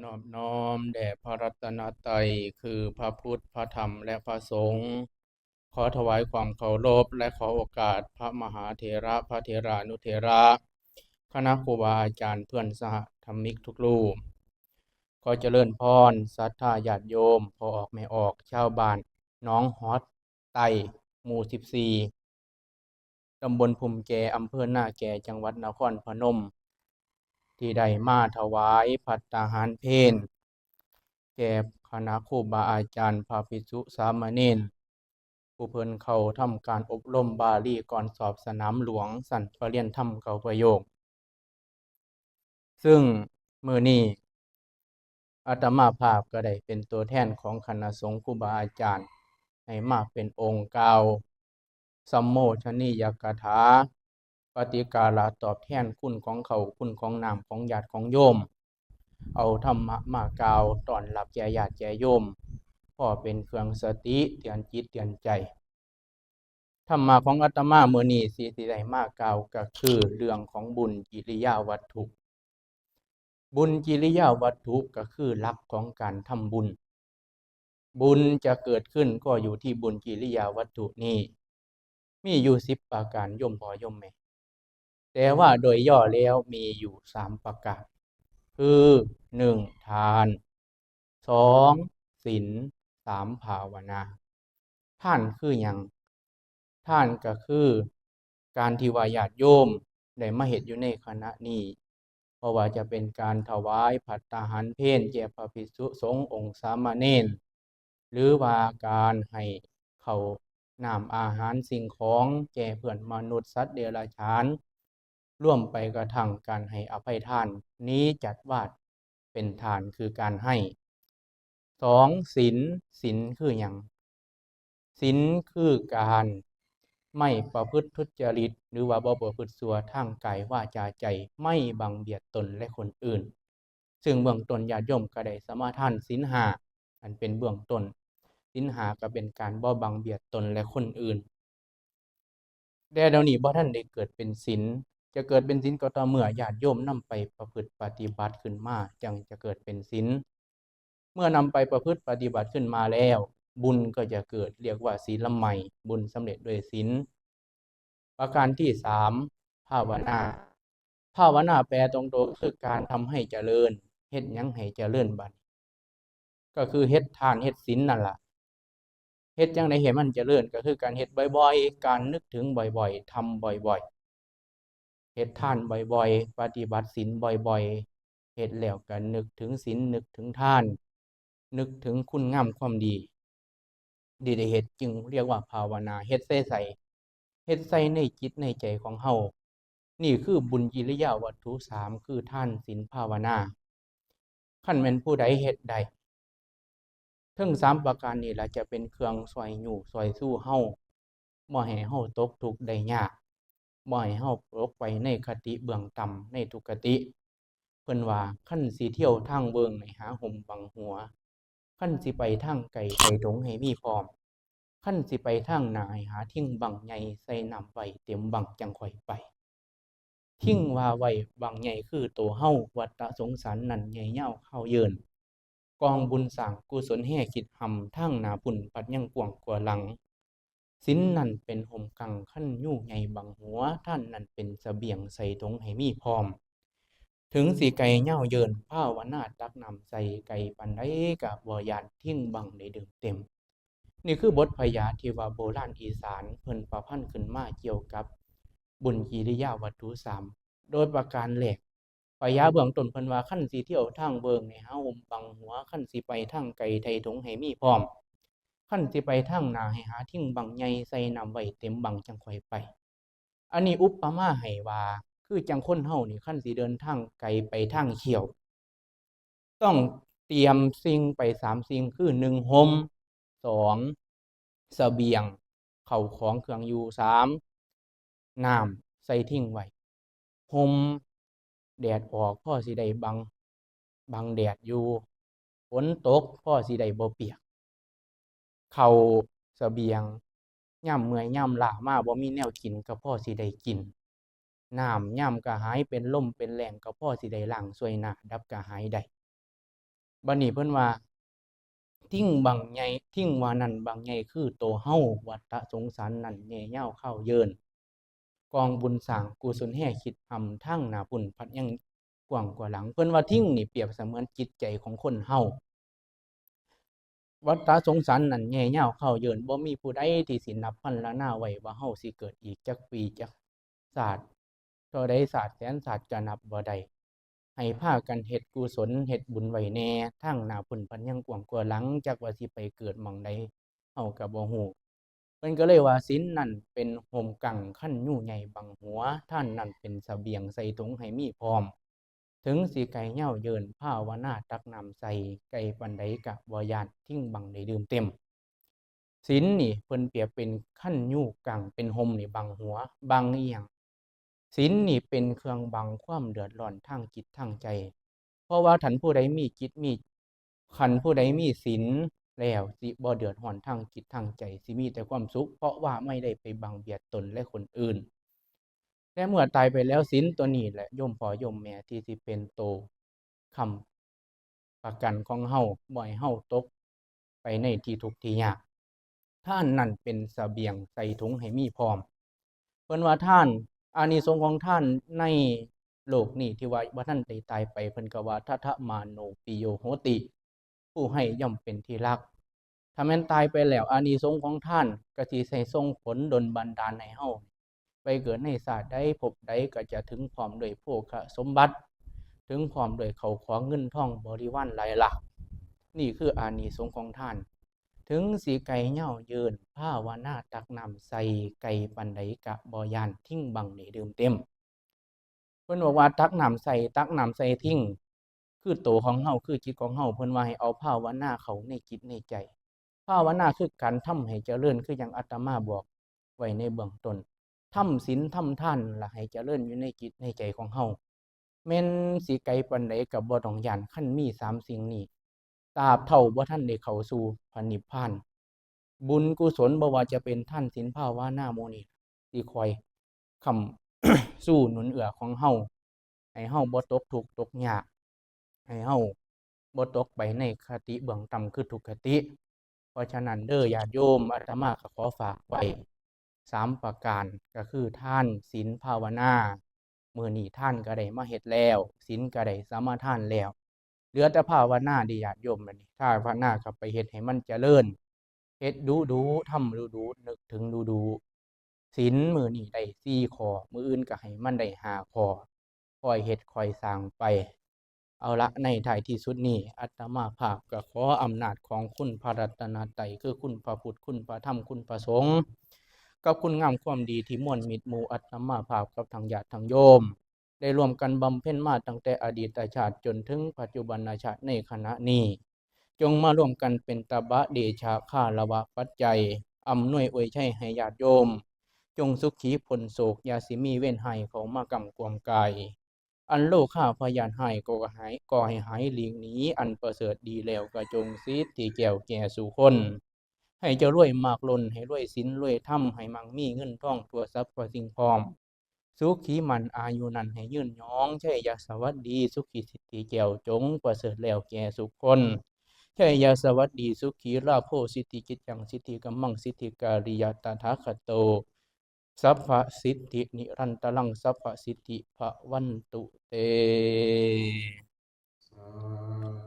ນອບນ້ອມແດ່ພະລັດຕະນະໄຕ ຄືພະພຸດ ພະທຳ ແລະ ພະສົງ. ຂໍຖວາຍຄວາມເຄົາລົບ ແລະ ຂໍໂອກາດພະມະຫາເຖລະ ພະເຖລານຸເຖລະ, ຄະນະຄູບາອາຈານ, ເພື່ອນສະຫະທຳມິກທຸກຮູບ. ຂໍຈະເລີນພອນ ສັດທາຍາດໂຍມ, ພໍ່ອອກແມ່ອອກ, ຊາວບ້ານໜອງຮອດໃຕ້ ໝູ່ສິບສີ່ ຕຳບົນພູມແຈ, ອຳເພີນາແກ, ຈັງຫວັດນະຄອນພະນົມ ທີ່ໄດ້ມາຖວາຍພັດຕາຫານເພນ ແກ່ຄະນະຄູບາອາຈານ, ພະພິກສຸສາມະເນນ ຜູ້ເພິ່ນເຂົ້າທຳການອົບຮົມບາລີກ່ອນສອບສະໜາມຫຼວງຊັ້ນປະລຽນທຳເກົ້າປະໂຫຍກ. ຊຶ່ງມື້ນີ້ອາດຕະມາພາບກໍໄດ້ເປັນຕົວແທນຂອງຄະນະສົງຄູບາອາຈານ ໃຫ້ມາເປັນອົງກ່າວສຳໂມຊະນີຍະກະຖາ ປະຕິກາລະຕອບແທນຄຸນຂອງເຂົ້າ, ຄຸນຂອງນ້ຳ, ຂອງຍາດຂອງໂຍມ, ເອົາທຳມະມາກ່າວຕ້ອນຮັບແກ່ຍາດແກ່ໂຍມ ພໍເປັນເຄື່ອງສະຕິເຕືອນຈິດເຕືອນໃຈ. ທຳມະຂອງອາດຕະມາມື້ນີ້ ທີ່ ທີ່ໄດ້ມາກ່າວກໍຄືເລື່ອງຂອງບຸນກິລິຍາວັດຖຸ. ບຸນກິລິຍາວັດຖຸກໍຄືຫຼັກຂອງການທຳບຸນ. ບຸນຈະເກີດຂຶ້ນກໍຢູ່ທີ່ບຸນກິລິຍາວັດຖຸນີ້ ມີຢູ່ສິບປະການໂຍມພໍ່ໂຍມແມ່. ແຕ່ວ່າໂດຍຫຍໍ້ແລ້ວມີຢູ່ສາມປະການ ຄື ໜຶ່ງ ທານ, ສອງ ສິນ, ສາມ ພາວະນາ. ທານຄືຫຍັງ? ທານກໍຄືການທີ່ວ່າຍາດໂຍມໄດ້ມາເຮັດຢູ່ໃນຂະນະນີ້, ບໍ່ວ່າຈະເປັນການຖວາຍພັດຕາຫານເພນແກ່ພະພິກສຸສົງອົງສາມະເນນ, ຫຼືວ່າການໃຫ້ເຂົ້ານ້ຳອາຫານສິ່ງຂອງແກ່ເພື່ອນມະນຸດສັດເດຍລະຈານ, ລວມໄປກະທັ່ງການໃຫ້ອະໄພທານ ນີ້ຈັດວາດເປັນທານຄືການໃຫ້. ສອງ ສິນ, ສິນຄືຫຍັງ? ສິນຄືການໄມ່ປະພຶດທຸດຈະລິດ ຫຼືວ່າບໍ່ປະພຶດຊົ່ວທາງກາຍ ວາຈາ ໃຈ, ໄມ່ບັງບຽດຕົນ ແລະ ຄົນອື່ນ. ຊຶ່ງເບື້ອງຕົ້ນຍາດໂຍມກໍໄດ້ສະມາທານສິນຫ້າ ອັນເປັນເບື້ອງຕົ້ນ. ສິນຫ້າກໍເປັນການບໍ່ບັງບຽດຕົນ ແລະ ຄົນອື່ນ. ແຕ່ດຽວນີ້ບໍ່ທັນໄດ້ເກີດເປັນສິນ, ຈະເກີດເປັນສິນກໍຕໍ່ເມື່ອຍາດໂຍມນຳໄປປະພຶດປະຕິບັດຂຶ້ນມາ ຈັ່ງຈະເກີດເປັນສິນ. ເມື່ອນຳໄປປະພຶດປະຕິບັດຂຶ້ນມາແລ້ວ, ບຸນກໍຈະເກີດ, ຮຽກວ່າສິນລະໄມ, ບຸນສຳເລັດດ້ວຍສິນ. ປະການທີສາມ ພາວະນາ. ພາວະນາແປຕົງໂຕຄືການທຳໃຫ້ຈະເລີນ, ເຮັດຫຍັງໃຫ້ຈະເລີນບັດນີ້? ກໍຄືເຮັດທານເຮັດສິນນັ້ນລະ. ເຮັດຈັ່ງໃດໃຫ້ມັນຈະເລີນ? ກໍຄືການເຮັດບ່ອຍໆ, ການນຶກເຖິງບ່ອຍໆ, ທຳບ່ອຍໆ. ເຮັດທານບ່ອຍໆ, ປະຕິບັດສິນບ່ອຍໆ, ເຮັດແລ້ວກໍນຶກເຖິງສິນ, ນຶກເຖິງທານ, ນຶກເຖິງຄຸນງາມຄວາມດີ ທີ່ໄດ້ເຮັດ ຈຶ່ງຮຽກວ່າພາວະນາ. ເຮັດໃສ່ໃສ? ເຮັດໃສ່ໃນຈິດໃນໃຈຂອງເຮົາ. ນີ້ຄືບຸນກິລິຍາວັດຖຸສາມ ຄືທານ, ສິນ, ພາວະນາ. ຄັນແມ່ນຜູ້ໃດເຮັດໄດ້ ເຖິງສາມປະການນີ້ລະ ຈະເປັນເຄື່ອງຊ່ອຍຍູ້ຊ່ອຍຊູເຮົາ, ບໍ່ໃຫ້ເຮົາຕົກທຸກໄດ້ຍາກ, ບໍ່ໃຫ້ເຮົາຕົກໄປໃນຄະຕິເບື້ອງຕ່ຳ, ໃນທຸກຄະຕິ. ເພິ່ນວ່າ ຄັນຊິທ່ຽວທາງເວີງໃຫ້ຫາຮົ່ມບັງຫົວ, ຄັນຊິໄປທາງໄກໃສ່ຖົງໃຫ້ມີພ້ອມ, ຄັນຊິໄປທາງໜ້າໃຫ້ຫາທິງບັ້ງໃຫຍ່ໃສ່ນ້ຳໄວ້ເຕັມບັ້ງຈັ່ງຄ່ອຍໄປ. ທິງວ່າໄວ້ບັ້ງໃຫຍ່ຄືໂຕເຮົາ, ວັດຕະສົງສານນັ້ນໃຫຍ່ຍາວຄາວເຢິນ, ກອງບຸນສ້າງກຸສົນແຮ່ຄິດຮ່ຳ, ທາງໜ້າພຸ້ນພັດຍັງກວ້າງກວ່າຫຼັງ. ສິນນັ້ນເປັນຮົ່ມກັ້ງຄັນຍູໃຫຍ່ບັງຫົວ, ທານນັ້ນເປັນສະບຽງໃສ່ຖົງໃຫ້ມີພ້ອມ. ເຖິງຊິໄກຍາວເຢິນ, ພາວະນາຕັກນ້ຳໃສ່, ໄກປານໃດກະບໍ່ຢ້ານ, ທິງບັ້ງໄດ້ດື່ມເຕັມ. ນີ້ຄືບົດພະຍາທີ່ວ່າໂບລານອີສານເພິ່ນປະພັນຂຶ້ນມາກ່ຽວກັບບຸນກິລິຍາວັດຖຸສາມ. ໂດຍປະການແລກ ພະຍາເບື້ອງຕົ້ນເພິ່ນວ່າ ຄັນຊິທ່ຽວທາງເວີງໃຫ້ຫາຮົ່ມບັງຫົວ, ຄັນຊິໄປທາງໄກໄຖ່ຖົງໃຫ້ມີພ້ອມ, ຄັນຊິໄປທາງໜ້າໃຫ້ຫາທິງບັ້ງໃຫຍ່ໃສ່ນ້ຳໄວ້ເຕັມບັ້ງຈັ່ງຄ່ອຍໄປ. ອັນນີ້ອຸປະມາໃຫ້ວ່າ ຄືຈັ່ງຄົນເຮົານີ້ ຄັນຊິເດີນທາງໄກໄປທາງຂ້ຽວ ຕ້ອງຕຽມສິ່ງໄປສາມສິ່ງ ຄື ໜຶ່ງ ຮົ່ມ, ສອງ ສະບຽງເຂົ້າຂອງເຄື່ອງຢູ່, ສາມ ນ້ຳໃສ່ທິງໄວ້. ຮົ່ມ ແດດອອກພໍຊິໄດ້ບັງ ບັງແດດຢູ່, ຝົນຕົກພໍຊິໄດ້ບໍ່ປຽກ. ເຂົ້າ ສະບຽງ ຍາມເມື່ອຍຍາມລ້າມາບໍ່ມີແນວກິນກໍພໍຊິໄດ້ກິນ, ນ້ຳ ຍາມກະຫາຍເປັນລົມເປັນແລ້ງກໍພໍຊິໄດ້ລ້າງຊ່ວຍໜ້າດັບກະຫາຍໄດ້. ບັດນີ້ເພິ່ນວ່າ ທິງບັ້ງໃຫຍ່ ທິງວ່ານັ້ນບັ້ງໃຫຍ່ຄືໂຕເຮົາ ວັດຕະສົງສານນັ້ນແຍ່ຍາວຄາວເຍີນ ກອງບຸນສ້າງກຸສົນແຮ່ຄິດຮ່ຳ ທາງໜ້າພຸ້ນພັດຍັງກວ້າງກວ່າຫຼັງ. ເພິ່ນວ່າທິງນີ້ປຽບສະເໝືອນຈິດໃຈຂອງຄົນເຮົາ ວັດຕະສົງສານນັ້ນແຍ່ຍາວຄາວເຍີນ ບໍ່ມີຜູ້ໃດທີ່ຊິນັບພັນລະນາໄວ້ວ່າເຮົາຊິເກີດອີກຈັກປີຈັກຊາດ ເທົ່າໃດຊາດແສນຊາດກະນັບບໍ່ໄດ້. ໃຫ້ພາກັນເຮັດກຸສົນເຮັດບຸນໄວ້ແດ່ ທາງໜ້າພຸ້ນພັດຍັງກວ້າງກວ່າຫຼັງ ຈັກວ່າຊິໄປເກີດໝ່ອງໃດເຮົາກໍບໍ່ຮູ້. ເພິ່ນກໍເລີຍວ່າ ສິນນັ້ນເປັນຮົ່ມກັ້ງຄັນຍູໃຫຍ່ບັງຫົວ, ທານນັ້ນເປັນສະບຽງໃສ່ຖົງໃຫ້ມີພ້ອມ. ເຖິງຊິໄກຍາວເຍີນ ພາວະນາຕັກນ້ຳໃສ່ ໄກປານໃດກະບໍ່ຢ້ານ ທິງບັ້ງໄດ້ດື່ມເຕັມ. ສິນນີ້ເພິ່ນປຽບເປັນຄັນຍູກັ້ງ ເປັນຮົ່ມນີ້ບັງຫົວ ບັງອີ່ຫຍັງ? ສິນນີ້ເປັນເຄື່ອງບັງຄວາມເດືອດຮ້ອນທາງຈິດທາງໃຈ. ເພາະວ່າຄັນຜູ້ໃດມີຈິດມີ ຄັນຜູ້ໃດມີສິນແລ້ວ ຊິບໍ່ເດືອດຮ້ອນທາງຈິດທາງໃຈ ຊິມີແຕ່ຄວາມສຸກ ເພາະວ່າບໍ່ໄດ້ໄປບັງບຽດຕົນ ແລະ ຄົນອື່ນ. ແລະ ເມື່ອຕາຍໄປແລ້ວ ສິນຕົວນີ້ແຫຼະ ໂຍມພໍ່ໂຍມແມ່ ທີ່ຊິເປັນໂຕຄ້ຳປະກັນຂອງເຮົາ ບໍ່ໃຫ້ເຮົາຕົກໄປໃນທີ່ທຸກທີ່ຍາກ. ທານນັ້ນເປັນສະບຽງໃສ່ຖົງໃຫ້ມີພ້ອມ. ເພິ່ນວ່າທານ ອານິສົງຂອງທານໃນໂລກນີ້ທີ່ວ່າບໍ່ທັນໄດ້ຕາຍໄປ ເພິ່ນກໍວ່າ ທະທະມາໂນປິໂຍໂຫຕິ ຜູ້ໃຫ້ຍ່ອມເປັນທີ່ຮັກ. ຖ້າແມ່ນຕາຍໄປແລ້ວ ອານິສົງຂອງທານກໍຊິໃຫ້ສົ່ງຜົນດົນບັນດານໃຫ້ເຮົາ ໄປເກີດໃນຊາດໃດພົບໃດກໍຈະເຖິງພ້ອມດ້ວຍໂພຄະສົມບັດ ເຖິງພ້ອມດ້ວຍເຂົ້າຂອງເງິນທອງບໍລິວານຫຼາຍຫຼາກ. ນີ້ຄືອານິສົງຂອງທານ. ເຖິງຊິໄກຍາວເຍີນ ພາວະນາຕັກນ້ຳໃສ່ ໄກປານໃດກະບໍ່ຢ້ານ ທິງບັ້ງໄດ້ດື່ມເຕັມ. ເພິ່ນບອກວ່າ ຕັກນ້ຳໃສ່ ຕັກນ້ຳໃສ່ທິງ ຄືໂຕຂອງເຮົາ ຄືຈິດຂອງເຮົາ. ເພິ່ນວ່າໃຫ້ເອົາພາວະນາເຂົ້າໃນຈິດໃນໃຈ. ພາວະນາຄືການທຳໃຫ້ຈະເລີນ ຄືຫຍັງອາດຕະມາບອກໄວ້ໃນເບື້ອງຕົ້ນ. ທຳສິນທຳທານລະໃຫ້ຈະເລີນຢູ່ໃນຈິດໃນໃຈຂອງເຮົາ. ແມ່ນຊິໄກປານໃດກໍບໍ່ຕ້ອງຢ້ານ ຄັນມີສາມສິ່ງນີ້ ຕາບເທົ່າບໍ່ທັນໄດ້ເຂົ້າສູ່ພະນິບພານ. ບຸນກຸສົນ ບໍ່ວ່າຈະເປັນທານສິນພາວະນາໝູ່ນີ້ ຊິຄອຍຄ້ຳຊູໜູນເອື້ອຂອງເຮົາ ໃຫ້ເຮົາບໍ່ຕົກທຸກຕົກຍາກ ໃຫ້ເຮົາບໍ່ຕົກໄປໃນຄະຕິເບື້ອງຕ່ຳຄືທຸກຄະຕິ. ເພາະສະນັ້ນເດີຍາດໂຍມ ອາດຕະມາກໍຂໍຝາກໄວ້ສາມປະການ ກໍຄືທານ ສິນ ພາວະນາ. ມື້ນີ້ທານກໍໄດ້ມາເຮັດແລ້ວ ສິນກໍໄດ້ສະມາທານແລ້ວ ເຫຼືອແຕ່ພາວະນາເດີຍາດໂຍມ. ບັດນີ້ພາວະນາກໍໄປເຮັດໃຫ້ມັນຈະເລີນ ເຮັດດຸໆ ທຳດຸໆ ນຶກເຖິງດຸໆ. ສິນມື້ນີ້ໄດ້ສີ່ຂໍ້ ມື້ອື່ນກໍໃຫ້ມັນໄດ້ຫ້າຂໍ້ ຄ່ອຍເຮັດຄ່ອຍສ້າງໄປ. ເອົາລະ ໃນທ້າຍທີ່ສຸດນີ້ ອາດຕະມາພາບກໍຂໍອຳນາດຂອງຄຸນພະລັດຕະນະໄຕ ຄືຄຸນພະພຸດ ຄຸນພະທຳ ຄຸນພະສົງ ກັບຄຸນງາມຄວາມດີທີ່ມວນມິດໝູ່ອາດຕະມາພາບກັບທັງຍາດທັງໂຍມ ໄດ້ຮ່ວມກັນບຳເພັນມາຕັ້ງແຕ່ອະດີດຕະຊາດຈົນເຖິງປັດຈຸບັນນະຊາດໃນຂະນະນີ້ ຈົ່ງມາຮ່ວມກັນເປັນຕະບະເດຊະຄາລະວະປັດໄຈ ອຳນວຍອວຍໄຊໃຫ້ຍາດໂຍມ ຈົ່ງສຸຂີພົ້ນໂສກ ຢ່າຊິມີເວນຮ້າຍເຂົ້າມາກຳກວມກາຍ. ອັນໂລຄາພະຍາດຮ້າຍກໍໃຫ້ ກໍໃຫ້ຫາຍຫຼີກໜີ ອັນປະເສີດດີແລ້ວກໍຈົ່ງສິດທິແກ້ວແກ່ສູ່ຄົນ ໃຫ້ເຈົ້າລວຍມາກລົ້ນ ໃຫ້ລວຍສິນລວຍທຳ ໃຫ້ໝັ່ງມີເງິນທອງທົ່ວສັບພະສິ່ງພ້ອມ ສຸຂີໝັ້ນອາຍຸນານໃຫ້ຍືນຍອງ ໄຊຍະສະຫວັດດີສຸຂີສິດທິແກ້ວ ຈົ່ງປະເສີດແລ້ວແກ່ສູ່ຄົນ ໄຊຍະສະຫວັດດີສຸຂີລາໂພ ສິດທິກິດຈັງ ສິດທິກຳມັງ ສິດທິກາລິຍະຕະຖາຄະໂຕ ສັບພະສິດທິນິລັນຕະລັງ ສັບພະສິດທິພະວັນຕຸເຕ. ສາ